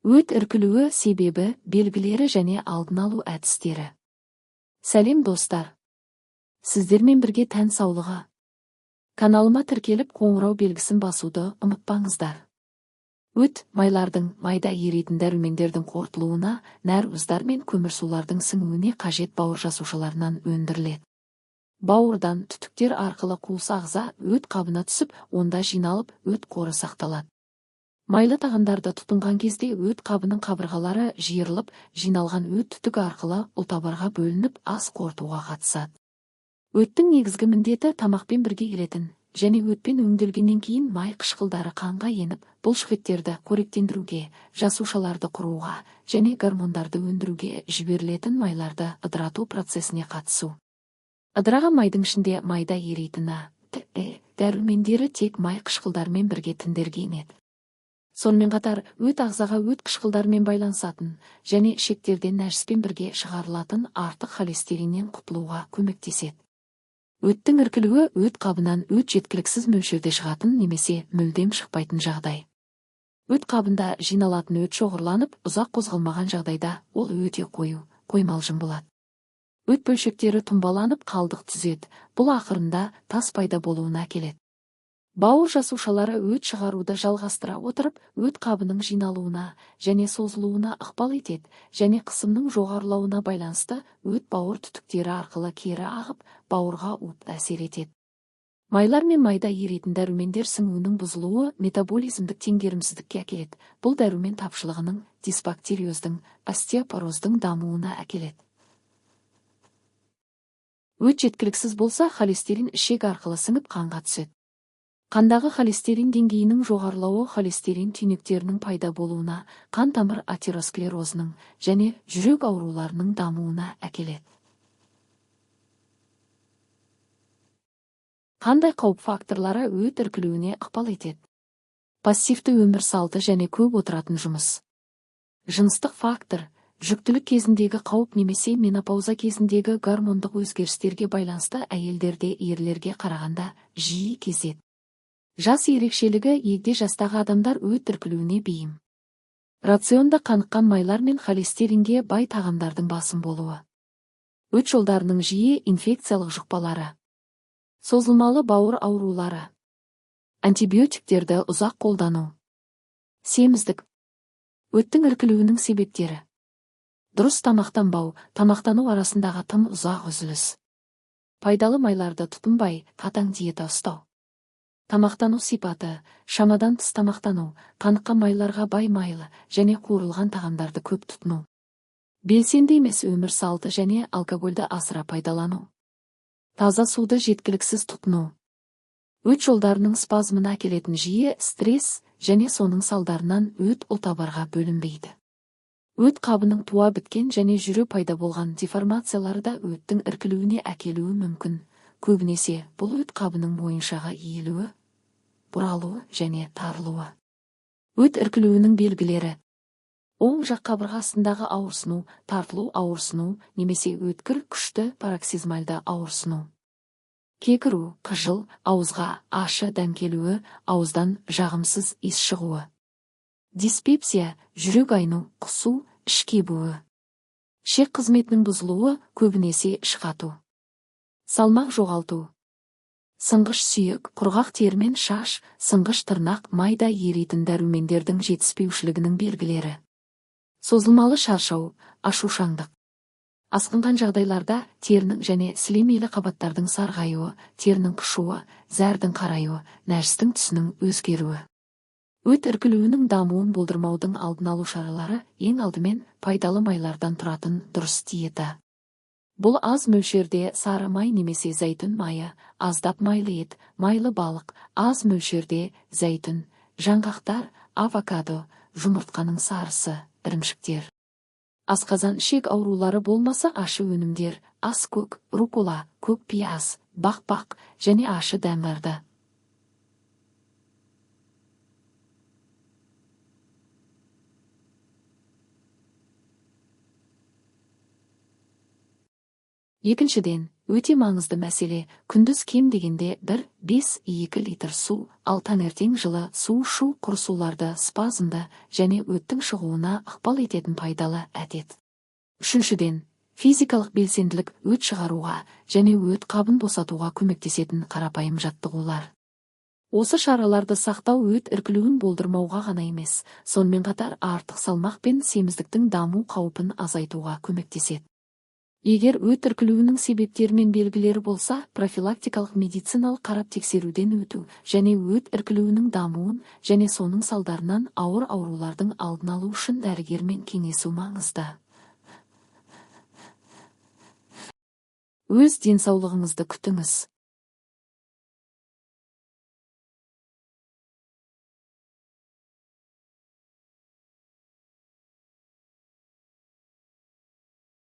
Өт іркілуі себебі, белгілері және алдын алу әдістері. Сәлем, достар! Сіздермен бірге Тән саулығы. Каналыма тіркеліп, қоңырау белгісін басуды ұмытпаңыздар. Өт майлардың, майда еритін дәрумендердің қорытылуына, нәруыздар мен көмірсулардың сіңуіне қажет бауыр жасушаларынан өндіріледі. Бауырдан түтіктер арқылы қуыс ағза өт қабына түсіп, онда жиналып, өт қоры сақталады. Майлы тағамдарды тұтынған кезде өт қабының қабырғалары жиырылып, жиналған өт түтік арқылы ұлтабарға бөлініп, ас қорытуға қатысады. Өттің негізгі міндеті тамақпен бірге келетін және өтпен өңделгеннен кейін май қышқылдары қанға еніп, бұлшықеттерді қоректендіруге, жасушаларды құруға және гормондарды өндіруге жіберілетін майларды ыдырату процесіне қатысу. Ыдыраған майдың ішінде майда еритін А, Т, Э дәрумендері тек май қышқылдарымен бірге тіндерге енеді. Сонымен қатар, өт ағзаға өт қышқылдарымен байланысатын және ішектерден нәжіспен бірге шығарылатын артық холестериннен құтылуға көмектеседі. Өттің іркілуі өт қабынан өт жеткіліксіз мөлшерде шығатын немесе мүлдем шықпайтын жағдай. Өт қабында жиналатын өт шоғырланып, ұзақ қозғалмаған жағдайда ол өте қою, қоймалжың болады. Өт бөлшектері тұмбаланып, қалдық түзеді. Бұл ақырында тас пайда болуына әкеледі. Бауыр жасушалары өт шығаруды жалғастыра отырып, өт қабының жиналуына және созылуына ықпал етеді және қысымның жоғарылауына байланысты өт бауыр түтіктері арқылы кері ағып, бауырға уытты әсер етеді. Майлар мен майда еритін дәрумендер сіңуінің бұзылуы метаболизмдік теңгерімсіздікке әкеледі. Бұл дәрумен тапшылығының, дисбактериоздың, остеопороздың дамуына әкеледі. Өт жеткіліксіз болса, холестерин ішек арқылы сіңіп қанға түседі. Қандағы холестерин деңгейінің жоғарылауы холестерин түйнектерінің пайда болуына, қан тамыр атеросклерозының және жүрек ауруларының дамуына әкеледі. Қандай қауіп факторлары өт іркілуіне ықпал етеді? Пассивті өмір салты және көп отыратын жұмыс. Жыныстық фактор, жүктілік кезіндегі қауіп немесе менопауза кезіндегі гормондық өзгерістерге байланысты әйелдерде ерлерге қарағанда жиі кездеседі. Жас ерекшелігі егде жастағы адамдар өт іркілуіне бейім. Рационда қаныққан майлар мен холестеринге бай тағамдардың басым болуы. Өт жолдарының жиі инфекциялық жұқпалары. Созылмалы бауыр аурулары. Антибиотиктерді ұзақ қолдану. Семіздік. Өттің іркілуінің себептері. Дұрыс тамақтанбау, тамақтану арасындағы тым ұзақ үзіліс. Пайдалы майларды тұтынбай, қатаң диета ұстау. Тамақтану сипаты, шамадан тыс тамақтану, қаныққан майларға бай майлы және қуырылған тағамдарды көп тұтыну. Белсенді емес өмір салты және алкогольді асыра пайдалану. Таза суды жеткіліксіз тұтыну. Өт жолдарының спазмына әкелетін жиі стресс және соның салдарынан өт ұлтабарға бөлінбейді. Өт қабының туа біткен және жүре пайда болған деформациялары да өттің іркілуіне әкелуі мүмкін. Көбінесе бұл өт қабының мойыншаға иілуі, бұралуы және тарылуы. Өт іркілуінің белгілері. Оң жақ қабырға астындағы ауырсыну, тартылу ауырсыну немесе өткір күшті пароксизмальды ауырсыну. Кекіру, қыжыл, ауызға ашы дәм келуі, ауыздан жағымсыз иіс шығуы. Диспепсия, жүрек айну, құсу, іш кебуі. Ішек қызметінің бұзылуы, көбінесе іш қату. Салмақ жоғалту. Сынғыш сүйек, құрғақ тері мен шаш, сынғыш тырнақ, майда еритін дәрумендердің жетіспеушілігінің белгілері. Созылмалы шаршау, ашушаңдық. Асқынған жағдайларда терінің және сілемейлі қабаттардың сарғаюы, терінің қышуы, зәрдің қараюы, нәжістің түсінің өзгеруі. Өт іркілуінің дамуын болдырмаудың алдын алу шаралары ең алдымен пайдалы майлардан тұратын дұрыс диета. Бұл аз мөлшерде сары май немесе зәйтүн майы, аздап майлы ет, майлы балық, аз мөлшерде зәйтүн, жаңғақтар, авокадо, жұмыртқаның сарысы, ірімшіктер. Асқазан ішек аурулары болмаса ашы өнімдер, ас көк, рукола, көк пияз, бақбақ және ашы дәмдарды. Екіншіден, Өте маңызды мәселе: күндіз кем дегенде 1,5-2 литр су, ал таңертең жылы су ішу құрысуларды, спазмды және өттің шығуына ықпал ететін пайдалы әдет. Үшіншіден, физикалық белсенділік, өт шығаруға және өт қабын босатуға көмектесетін қарапайым жаттығулар. Осы шараларды сақтау өт іркілуін болдырмауға ғана емес, сонымен қатар артық салмақ пен семіздіктің даму қаупін азайтуға көмектеседі. Егер өт іркілуінің себептері мен белгілері болса, профилактикалық медициналық қарап тексеруден өту және өт іркілуінің дамуын және соның салдарынан ауыр аурулардың алдын алу үшін дәрігермен кеңесу маңызды. Өз денсаулығыңызды күтіңіз.